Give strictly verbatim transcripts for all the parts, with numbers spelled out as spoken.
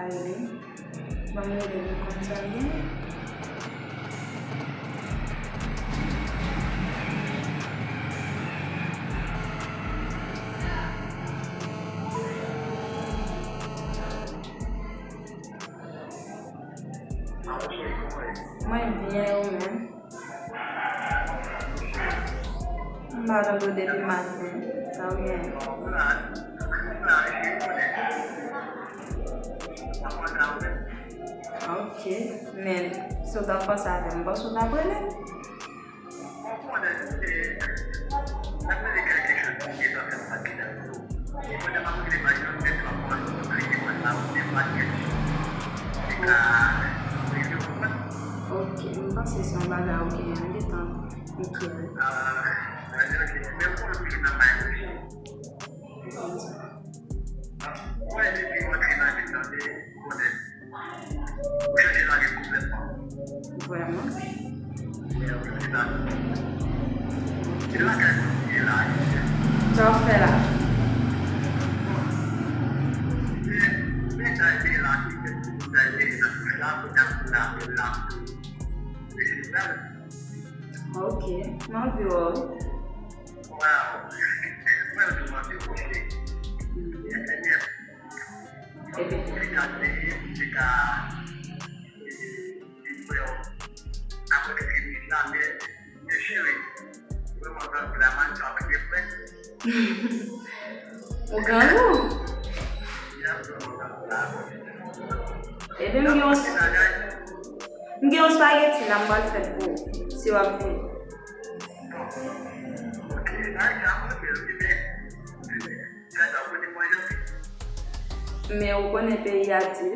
Ban m rele pou m konn sa l gen. Mwen byen, ou menm? M pa tande w depi maten. Sa w gen? Ok, men si w t ap panse avè m, m panse w t ap rele m. Ok, m panse se yon bagay ou genyen, m gentan enkyete. Vrèman? Sa w ap fè la? Ok, m anvi wè w. Ebyen, ou grangou? Ebyen, m gen yon, m gen yon spaghetti la, m pral fè l pou ou, si w ap vini. Men ou konnen peyi a di.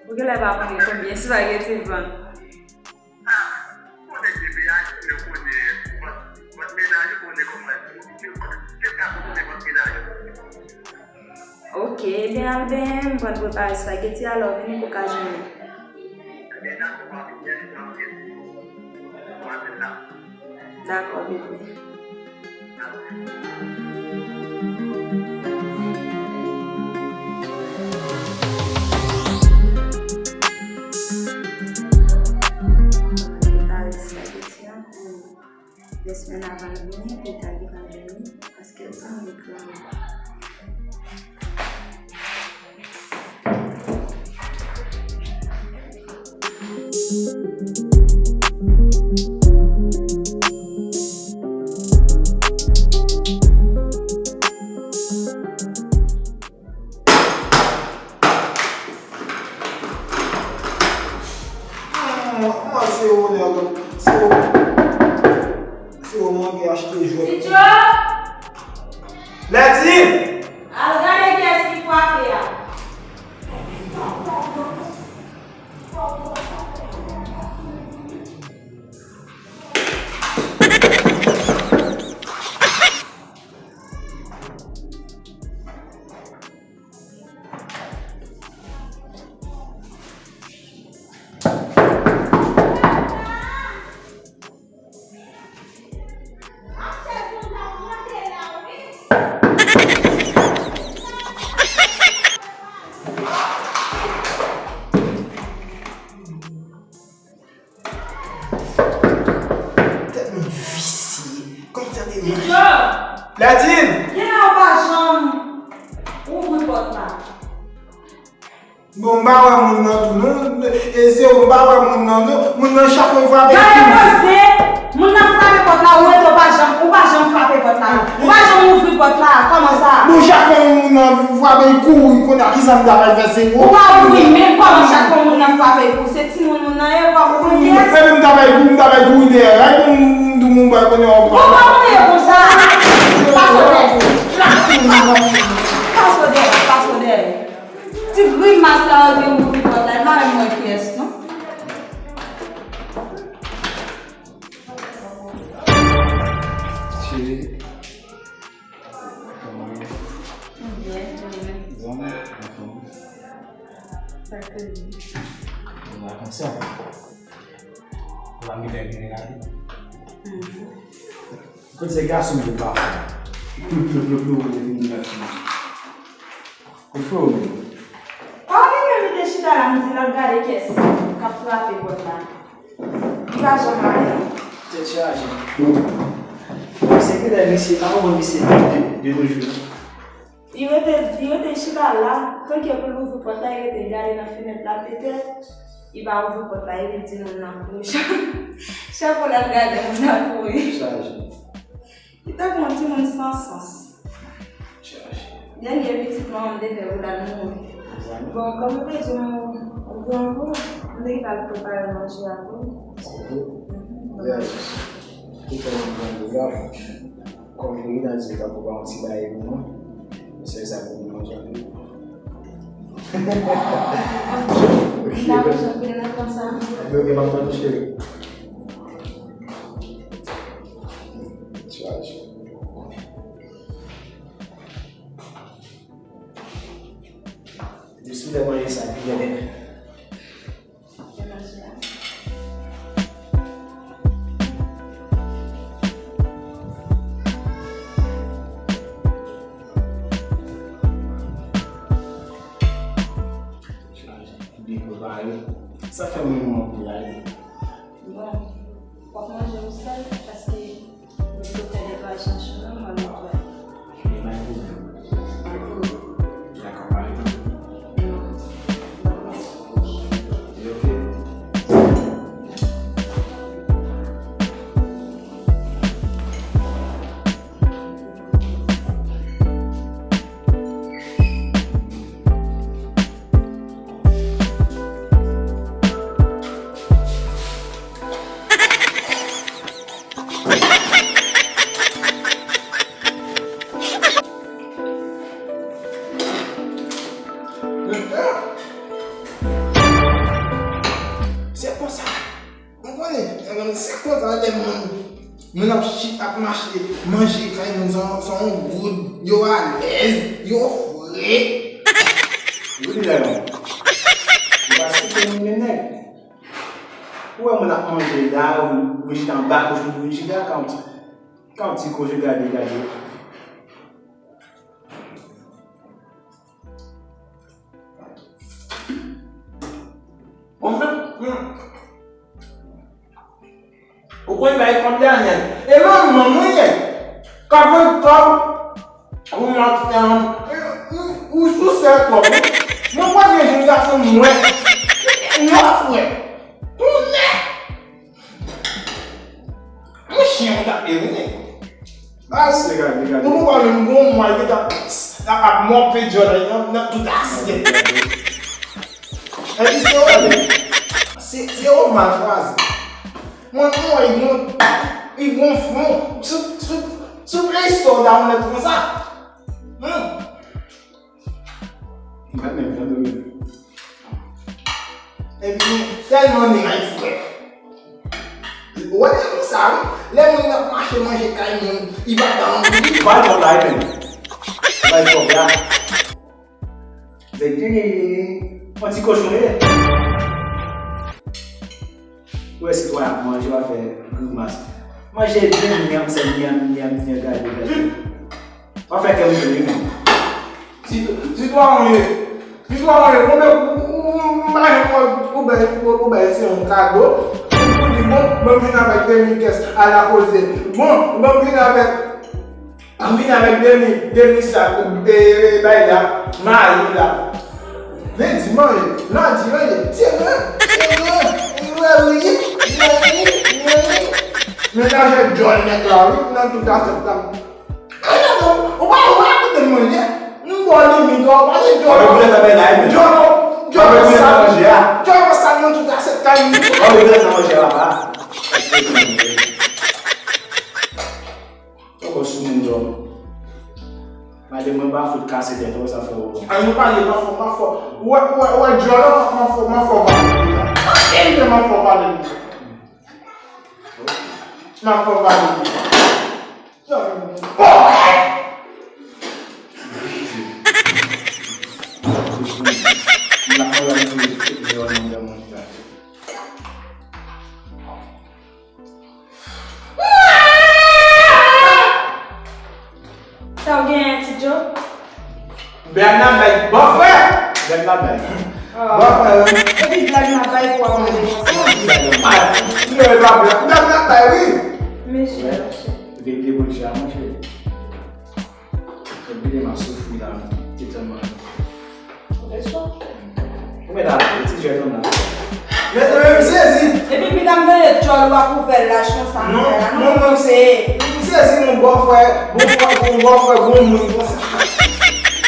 Ou genlè pa konnen konbyen spaghetti vann. Ok, ebyen al benyen, m pral prepare spaghetti a, lè w vini pou w ka jwenn li. Dakò, bebe. Prepare spaghetti an pou de semèn avan l vini, pou l ta gentan vini, paske l sanble grangou. Ah, ah, se ou, nèg. Se ou. Se ou, mwen ki achte jwèt. Tityo! Lètine! Al gade kiyès ki frape a. Tèt mwen visye. Kòm sa te manje. Tityo! Lètine! Genlè ou pa janm ouvri pòt la. Bon, m pa wè moun nan tou, non. E se ou, m pa wè moun nan, non. Moun nan chak moun frape. Gade koze! Moun nan frape pòt la, ou rete, ou pa janm, ou pa janm frape pòt la. Ou pa janm ouvri pòt la, kòman sa? Bon, chak moun nan frape, l kouri, kounye a, kisa m ta pral fè, se ou? Ou pa ouvri, men kòman chak moun nan frape, l kouri? Se timoun moun nan ye, ou pa konprann kiyès? Epi m ta bay kou, m ta bay kou dèyè. Ay, m, m, m, m, bay konnen w. Ou pa konn ye konsa. Pase w dèyè. Pase w dèyè, pase w dèyè. Ti grimas la, ou vin ouvri pòt la, m pa menm wè kiyès, non. Cheri. Kòman w ye? Byen, ou menm? Zanmi, anfòm. Sa k rive? Ou nan vakansan? Ou pa gentan vin gade? Mhm. Kote se gason ki pa fè? Plou, plou, plou, plou, ou te vin nan fi. Ou fè ou menm? Pa vin menm. Sa la, m di l ap gade kiyès k ap frape pòt la. Li pa janm ale. Tèt chaje. Bon, se kilè misye, pa konprann misye de, de, de nos jours. Li rete, li rete chita la, tanke pou l ouvri pòt la, li rete gade nan fenèt la petèt. Li pa ouvri pòt la, epi l di nou l nan kouri. Chak fwa l ap gade moun nan kouri. Chaje. Li tankou yon timoun san sans. Chaje. Dènye pitit manman m te fè pou l al mouri. Bon, kòm nou te di yon, yon granmou, m te gentan al prepare manje a pou li. Yes. Ki fè yon granmou la. Kòm prezidan di tankou pa yon ti bagay pou nou, se sa pou nou manje anpil. Ok. N ap manje anpil nan tan sa. Ok, ok, m ap tann ou, cheri. Chaje. Depi w fè manje sa, pi byen. Byen prepare. Sa fè m renmen w anpil la wi. Bon, w ap manje ou sèl, paske m pito fè de bagay nan chanm nan, mwen menm. Li pa gen pwoblèm. Dakò, pa gen pwoblèm. Li oke. Se konsa. Ou konnen, se konsa lè moun, moun ap chita, ap mache, manje kay moun, se yon, se yon goud, yo alèz, yo fre. Wi, li la non. Ou pa site moun, men nèg. Ou wè moun ap manje la, ou, ou chita anba kouch, ou chita, ka yon ti, ka yon ti koze, gade, gade. Bon, men, men. Ou konn bay kòb dèyè nèg. E manman mwen ye. Ka pran kòb. Ou mwen, ou, ou, ou sou sèl kòb, wi. Mwen pa gen jèn gason mwen. Yo, frè. Tounen. Mwen chen ou tape, wi, nèg. Pase, gade, gade. Ou pa menm gon mwa, li ta, ta ap mòpe djòl nan, nan tout asyèt. Epi se yo, se, se yo mal chwazi. Mwen, mwen, li gon, li gon fon. Sou, sou, sou Play Store, download fon sa. Hmm. Mwen menm, jan de menm. Ebyen, tèlman nèg ay frè. Ou wè, se konsa, wi. Lè moun ap mache manje kay moun, li pa ta anvi. Bay kòb la, wi, menm. Bay kòb la. Nèg genyen, yon ti kochon ye. Ou wè sitwayen ap manje, w ap fè grimas. Manje byen, nyanm, se nyanm, nyanm, nyanm, gade, gade. W ap fè kè m tou, wi, menm. Sitwayen, sitwayen, konbyen ou, ou, ou, ou bay, ou, ou bay se yon kado. Ou di, bon, ban m vin avèk de mil kès a la koze. Bon, ban m vin avèk An vin avèk demi, demi sak, e, e, bay la, mayi la. Men di manje, nan di manje, se mwen, se mwen, mwen wi, mwen wi, mwen wi. Men nan jè djòl nèg la wi, nan tout asyèt la. Ay, non, non, ou pa, ou pa koute manje. M ba w limit, ou pa gen djòl. Ou pa koute nan bay la, men. Djòl, djòl sa, djòl sa nan tout asyèt kay mwen. Ou pa koute nan manje la, pa. Poko sou moun djòl. Madanm mwen pa fout kase tèt, ou wè sa fè ou. An nou pale, pa fò, pa fò. Ou wè, ou wè, ou wè djòl la, m ap fè, m ap fè w pale de li. Anpil de m ap fè w pale de li. M ap fè w pale de li. Yo, oh! M la, m la, m la, m la, m la. Sa w genyen, Ti Djo? Bènabèl, bòfrè! Bènabèl. Bòfrè, wi. Epi blag n ap bay pou w ap manje konsa. Mwen pa blag, blag n ap bay, wi. Mesye. Vin vye boul chè a, monchè. Konbyen m ap soufri la, mwen. Te tèlman. Ou mèt ale, ti jwèt ou nan. Mèt mwen, m sezi. Epi pita m tande djòl w ap ouvè lach konsa. Non, non, non, m sezi, m sezi, mon bòfrè, bon frè, bon bòfrè, bon moun konsa.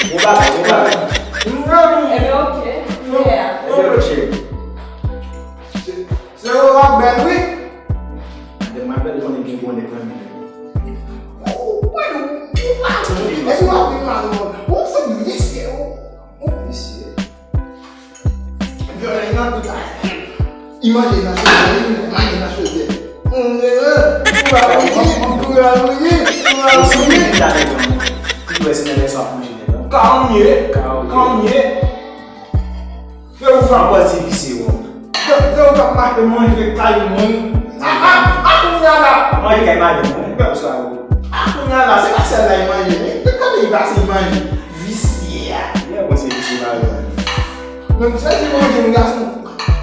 Bon bagay, bon bagay. Ebyen, oke. Ebyen, oke. Se, se yo w ap bèl, wi. Madanm, m ap bèl konnen gen bon nèg nan men. Ou, ou, ou, ou pa, epi w ap vin mal, ou, ou fout visye, ou, ou visye. Vyolè nan tout bagay. Li manje nan chodyè, li manje nan chodyè. Ou pa bouyi, ou pa bouyi, ou pa bouyi. Ou si ou vin talè, ou wè se nan lè sa w ap manje nèg la. Kanye, kanye. Fè ou fè anpòl ti visye, ou. Fè, fè ou t ap mache manje kay moun. A, a, a, kounye a la. Manje kay madanm mwen, fè ou sa, ou. A, kounye a la, se pa sèl la li manje, men. Tout kote li pase, li manje. Visye a. Lè mwen se visye, pa vre. Men m sezi manje yon gason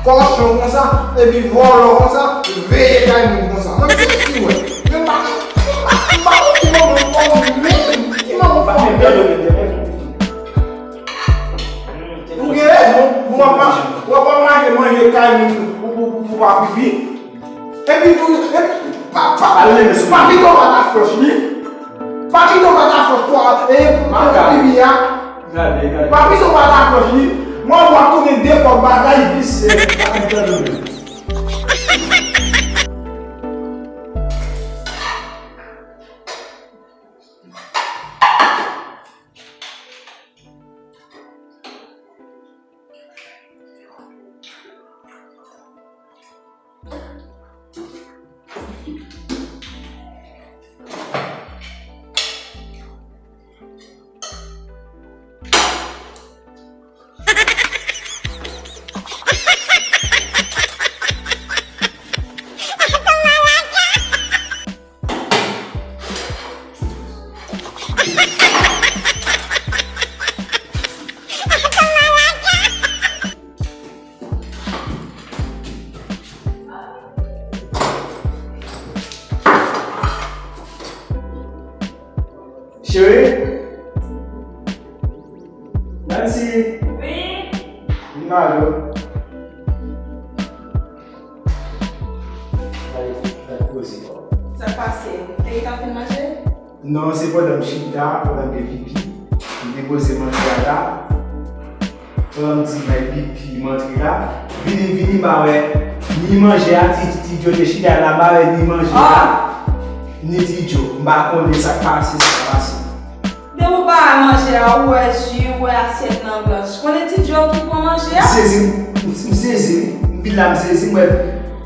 kòchon konsa, epi vòlò konsa, veye kay moun konsa. Men m sezi, wè. Men m pa, m pa, m pa konn ki manman m fè w menm. Ki manman m fè w menm. Ou gen rezon, w ap mache, w ap mache manje kay moun pou, pou, pou, pou pa pipi. Epi tou, epi, pa, pa, pa pito pa ta fòs li. Pa pito pa ta fòs kwa, e, pou pipi a. Gade, gade. Pa pito pa ta fòs li. Mwen w ap tounen de kòb bagay visye. Pa gen tande. Cheri? Nancy? Wi? Vin ba yo. Gade, gade koze. Sa k pase? Te gentan fin manje? Non, se pandan m chita, pandan m te pipi, m te poze manje a la. Pandan m di may pipi, m antre la. Vini, vini, m pa wè ni manje a, ti, ti, Ti Djo te chita la, m pa wè ni manje a, ni Ti Djo. M pa konnen sa k pase, sa k pase. Depi w pa wè manje a, ou wè ji, ou wè asyèt lan blanch. Konnen Ti Djo ki pran manje a? M sezi, m, m sezi, m vin la, m sezi, m wè,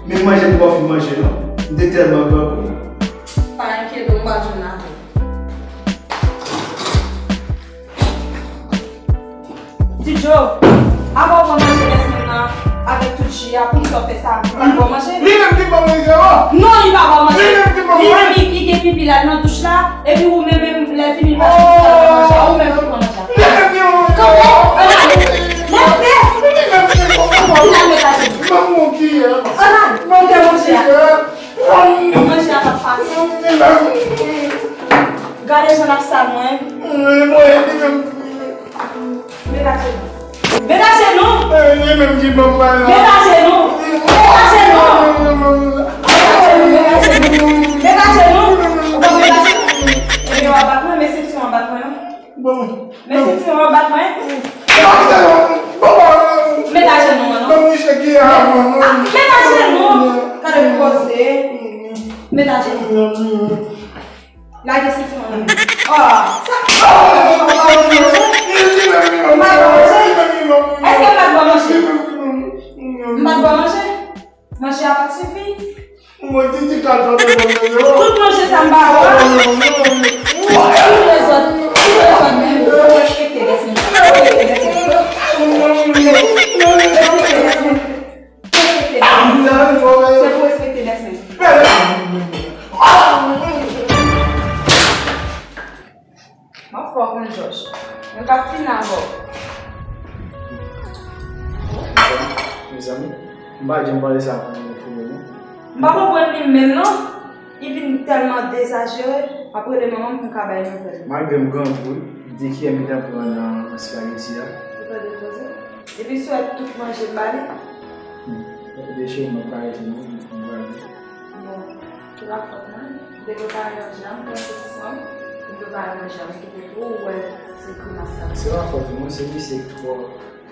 men manje m poko fin manje non. M te tèlman grangou. Pa enkyete w, m pral jwenn avè w. Ti Djo, avan w pran manje lèsmenn nan avèk tout ji a, poukisa w fè sa? Ou pa t ba w manje? Li menm ki ban mwen manje, o! Non, li pa ba w manje. Li menm ki ban mwen. Li di li gen pipi la nan douch la, epi ou menm, menm, lè l fini l pa chèche sa l ban manje a, ou menm ki pran manje a. Li menm ki ban mwen manje. Kanpe, ann ale. Leve! Li menm ki ban mwen manje. Ann ale, mete manje a. Manje a p ap pase. Gade jan l ap sal mwen. Met ajenou. Met ajenou. Met ajenou. Met ajenou. Met ajenou. Met ajenou. Ou konn met ajenou? Ebyen, w ap bat mwen, men sentiman w ap bat mwen, non. Bon. Men sentiman w ap bat mwen. Bon, bon. Met ajenou an, non. Bon, misye ki a, bon, non. Met ajenou. Gade pou koze. Met ajenou. Lage sentiman nan men. Oh, sa. Oh, m pa ba w manje. M pa ba w manje. Èske m pa t ba w manje? M pa t ba w manje? Manje a pa t sifi? Mwen di di kal pa te bon manje, non. Tout manje sa m ba w a. Ou rezon, ou rezon menm. Ou respekte lèsmenn. Ou respekte lèsmenn. Ou respekte lèsmenn. Se pou respekte lèsmenn. M ap fè w konn Jòj. Mwen p ap fini avè w. Mezanmi, m pa janm pale sa pou fouye non. M pa konprann li menm non. Li vin tèlman dezajere, ap rele manman m pou m ka bay nouvèl. Malgre m grangou, de kiyè m gentan pran nan espageti a. Ou pa depoze? Epi si w wè tout manje m ba li? Hmm. Deche m ap arete non, m prale. Bon, se pa fòt mwen. M te prepare manje a, m pran sosis mwen, m prepare manje a, m kite tou, ou wè se grimas la. Se pa fòt mwen, se misye k twò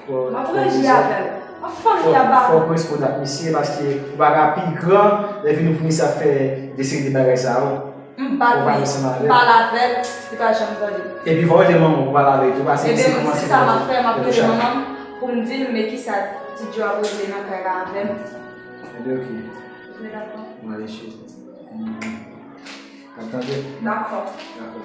M ap ranje avè l. M ap fann li aba. Fò w responn ak misye paske ou pa ka pi gran lè vini pou misye ap fè de seri de bagay sa yo. M pa tou. Ou pa ansanm avè l. M pale avè l, li pa janm tande. Epi fò w rele manman w pou pale avè l tou paske misye kòmanse. Ebyen, se sa m ap fè, m ap rele manman m pou m di l men kisa Ti Djo ap regle nan kay la avè m. Ebyen, oke. Ou dakò? M ale cheri. N ap tande. Dakò. Dakò.